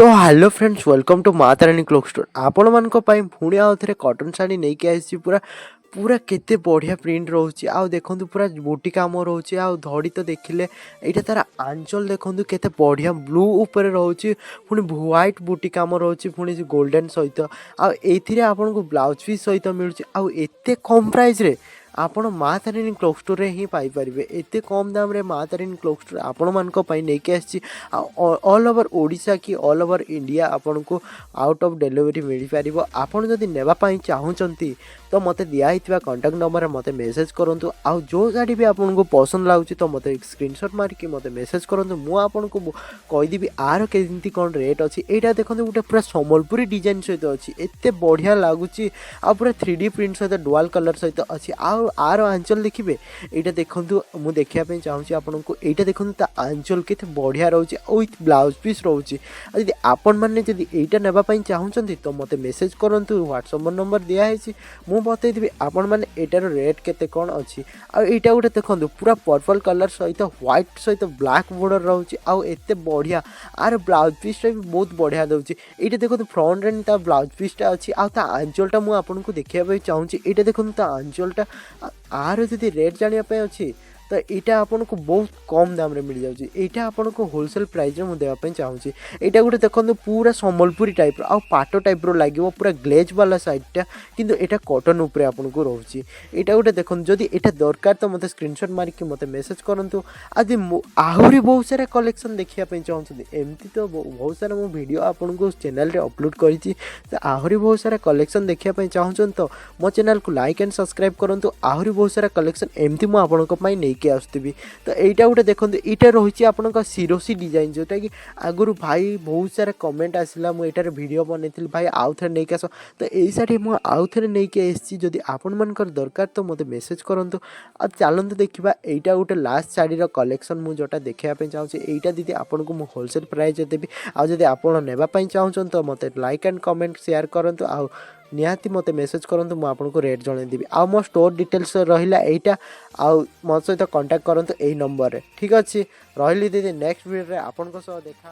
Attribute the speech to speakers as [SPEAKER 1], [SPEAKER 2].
[SPEAKER 1] ତ hello friends, welcome to ମା Tarini କ୍ଲୋଥ୍ store. ଆପଣମାନଙ୍କ ପାଇଁ ପୁଣି ଆଉ ଥରେ କଟନ୍ ଶାଢ଼ୀ ନେଇକି ଆସିଛି। ପୁରା ପୁରା କେତେ ବଢ଼ିଆ ପ୍ରିଣ୍ଟ ରହୁଛି। ଆଉ ଦେଖନ୍ତୁ, ପୁରା ବୁଟି କାମ ରହୁଛି। ଆଉ ଧଡ଼ି ତ ଦେଖିଲେ, ଏଇଟା ତାର ଆଞ୍ଚଲ। ଦେଖନ୍ତୁ, କେତେ ବଢ଼ିଆ ବ୍ଲୁ ଉପରେ ରହୁଛି, ପୁଣି ହ୍ୱାଇଟ୍ ବୁଟି କାମ ରହୁଛି, ପୁଣି ଗୋଲ୍ଡେନ୍ ସହିତ। ଆଉ ଏଇଥିରେ ଆପଣଙ୍କୁ ବ୍ଲାଉଜ୍ ପିସ୍ ସହିତ ମିଳୁଛି। ଆଉ ଏତେ କମ୍ ପ୍ରାଇସ୍ରେ ଆପଣ ମା ତାରିଣୀ କ୍ଲୋଥ୍ ଷ୍ଟୋର୍ରେ ହିଁ ପାଇପାରିବେ। ଏତେ କମ୍ ଦାମରେ ମା ତାରିଣୀ କ୍ଲୋଥ୍ ଷ୍ଟୋର୍ ଆପଣମାନଙ୍କ ପାଇଁ ନେଇକି ଆସିଛି। ଆଉ ଅଲ୍ ଓଭର୍ ଓଡ଼ିଶା କି ଅଲ୍ ଓଭର୍ ଇଣ୍ଡିଆ ଆପଣଙ୍କୁ ଆଉଟ୍ ଅଫ୍ ଡେଲିଭରି ମିଳିପାରିବ। ଆପଣ ଯଦି ନେବା ପାଇଁ ଚାହୁଁଛନ୍ତି, ତ ମୋତେ ଦିଆହେଇଥିବା କଣ୍ଟାକ୍ଟ ନମ୍ବରରେ ମୋତେ ମେସେଜ୍ କରନ୍ତୁ। ଆଉ ଯେଉଁ ଶାଢ଼ୀ ବି ଆପଣଙ୍କୁ ପସନ୍ଦ ଲାଗୁଛି, ତ ମୋତେ ସ୍କ୍ରିନସଟ୍ ମାରିକି ମୋତେ ମେସେଜ୍ କରନ୍ତୁ। ମୁଁ ଆପଣଙ୍କୁ କହିଦେବି ଆର କେମିତି କ'ଣ ରେଟ୍ ଅଛି। ଏଇଟା ଦେଖନ୍ତୁ, ଗୋଟେ ପୁରା ସମ୍ବଲପୁରୀ ଡିଜାଇନ୍ ସହିତ ଅଛି। ଏତେ ବଢ଼ିଆ ଲାଗୁଛି। ଆଉ ପୁରା 3D print ସହିତ, ଡୁଆଲ୍ କଲର୍ ସହିତ ଅଛି। ଆଉ ଆର ଆଞ୍ଚଲ ଦେଖିବେ। ଏଇଟା ଦେଖନ୍ତୁ, ମୁଁ ଦେଖିବା ପାଇଁ ଚାହୁଁଛି ଆପଣଙ୍କୁ। ଏଇଟା ଦେଖନ୍ତୁ, ତା ଆଞ୍ଚଲ କେତେ ବଢ଼ିଆ ରହୁଛି, ୱିଥ୍ ବ୍ଲାଉଜ୍ ପିସ୍ ରହୁଛି। ଆଉ ଯଦି ଆପଣମାନେ ଯଦି ଏଇଟା ନେବା ପାଇଁ ଚାହୁଁଛନ୍ତି, ତ ମୋତେ ମେସେଜ୍ କରନ୍ତୁ। ହ୍ୱାଟ୍ସଆପ୍ ନମ୍ବର ଦିଆହେଇଛି, ମୁଁ ବତେଇଦେବି ଆପଣମାନେ ଏଇଟାର ରେଟ୍ କେତେ କ'ଣ ଅଛି। ଆଉ ଏଇଟା ଗୋଟେ ଦେଖନ୍ତୁ, ପୁରା ପର୍ପଲ୍ କଲର୍ ସହିତ ହ୍ୱାଇଟ୍ ସହିତ ବ୍ଲାକ୍ ବର୍ଡ଼ର ରହୁଛି। ଆଉ ଏତେ ବଢ଼ିଆ ଆର ବ୍ଲାଉଜ୍ ପିସ୍ଟା ବି ବହୁତ ବଢ଼ିଆ ଦେଉଛି। ଏଇଟା ଦେଖନ୍ତୁ, ଫ୍ରଣ୍ଟରେ ତା ବ୍ଲାଉଜ୍ ପିସ୍ଟା ଅଛି। ଆଉ ତା ଆଞ୍ଚଲଟା ମୁଁ ଆପଣଙ୍କୁ ଦେଖିବା ପାଇଁ ଚାହୁଁଛି। ଏଇଟା ଦେଖନ୍ତୁ, ତା ଆଞ୍ଚଲଟା। ଆର ଯଦି ରେଟ୍ ଜାଣିବା ପାଇଁ ଅଛି, ତ ଏଇଟା ଆପଣଙ୍କୁ ବହୁତ କମ୍ ଦାମରେ ମିଳିଯାଉଛି। ଏଇଟା ଆପଣଙ୍କୁ ହୋଲସେଲ୍ ପ୍ରାଇସ୍ରେ ମୁଁ ଦେବା ପାଇଁ ଚାହୁଁଛି। ଏଇଟା ଗୋଟେ ଦେଖନ୍ତୁ, ପୁରା ସମ୍ବଲପୁରୀ ଟାଇପ୍ର ଆଉ ପାଟ ଟାଇପ୍ର ଲାଗିବ, ପୁରା ଗ୍ଲେଜ୍ ବାଲା ସାଇଡ଼୍ଟା, କିନ୍ତୁ ଏଇଟା କଟନ୍ ଉପରେ ଆପଣଙ୍କୁ ରହୁଛି। ଏଇଟା ଗୋଟେ ଦେଖନ୍ତୁ। ଯଦି ଏଇଟା ଦରକାର, ତ ମୋତେ ସ୍କ୍ରିନସଟ୍ ମାରିକି ମୋତେ ମେସେଜ୍ କରନ୍ତୁ। ଆଉ ଯଦି ଆହୁରି ବହୁତ ସାରା କଲେକ୍ସନ୍ ଦେଖିବା ପାଇଁ ଚାହୁଁଛନ୍ତି, ଏମିତି ତ ବହୁତ ସାରା ମୁଁ ଭିଡ଼ିଓ ଆପଣଙ୍କୁ ଚ୍ୟାନେଲ୍ରେ ଅପଲୋଡ଼ କରିଛି। ତ ଆହୁରି ବହୁତ ସାରା କଲେକ୍ସନ୍ ଦେଖିବା ପାଇଁ ଚାହୁଁଛନ୍ତି, ତ ମୋ ଚ୍ୟାନେଲ୍କୁ ଲାଇକ୍ ଆଣ୍ଡ ସବସ୍କ୍ରାଇବ୍ କରନ୍ତୁ। ଆହୁରି ବହୁତ ସାରା କଲେକ୍ସନ୍ ଏମିତି ମୁଁ ଆପଣଙ୍କ ପାଇଁ ନେଇକି ଆସୁଥିବି। ତ ଏଇଟା ଗୋଟେ ଦେଖନ୍ତୁ, ଏଇଟା ରହିଛି ଆପଣଙ୍କ ସିରୋସି ଡିଜାଇନ୍, ଯେଉଁଟାକି ଆଗରୁ ଭାଇ ବହୁତ ସାରା କମେଣ୍ଟ ଆସିଲା। ମୁଁ ଏଇଟାରେ ଭିଡ଼ିଓ ବନେଇଥିଲି, ଭାଇ ଆଉ ଥରେ ନେଇକି ଆସ। ତ ଏଇ ଶାଢ଼ୀ ମୁଁ ଆଉ ଥରେ ନେଇକି ଆସିଛି। ଯଦି ଆପଣମାନଙ୍କର ଦରକାର, ତ ମୋତେ ମେସେଜ୍ କରନ୍ତୁ। ଆଉ ଚାଲନ୍ତୁ ଦେଖିବା, ଏଇଟା ଗୋଟେ ଲାଷ୍ଟ ଶାଢ଼ୀର କଲେକ୍ସନ୍ ମୁଁ ଯେଉଁଟା ଦେଖିବା ପାଇଁ ଚାହୁଁଛି। ଏଇଟା ଦିଦି ଆପଣଙ୍କୁ ମୁଁ ହୋଲସେଲ୍ ପ୍ରାଇସ୍ରେ ଦେବି। ଆଉ ଯଦି ଆପଣ ନେବା ପାଇଁ ଚାହୁଁଛନ୍ତି, ତ ମୋତେ ଲାଇକ୍ ଆଣ୍ଡ କମେଣ୍ଟ ସେୟାର କରନ୍ତୁ। ଆଉ ନିହାତି ମୋତେ ମେସେଜ୍ କରନ୍ତୁ, ମୁଁ ଆପଣଙ୍କୁ ରେଟ୍ ଜଣାଇଦେବି। ଆଉ ମୋ ଷ୍ଟୋର୍ ଡିଟେଲ୍ସ ରହିଲା ଏଇଟା। ଆଉ ମୋ ସହିତ କଣ୍ଟାକ୍ଟ କରନ୍ତୁ ଏଇ ନମ୍ବରରେ। ଠିକ୍ ଅଛି, ରହିଲି ଦିଦି, ନେକ୍ସଟ ଭିଡ଼ିଓରେ ଆପଣଙ୍କ ସହ ଦେଖା।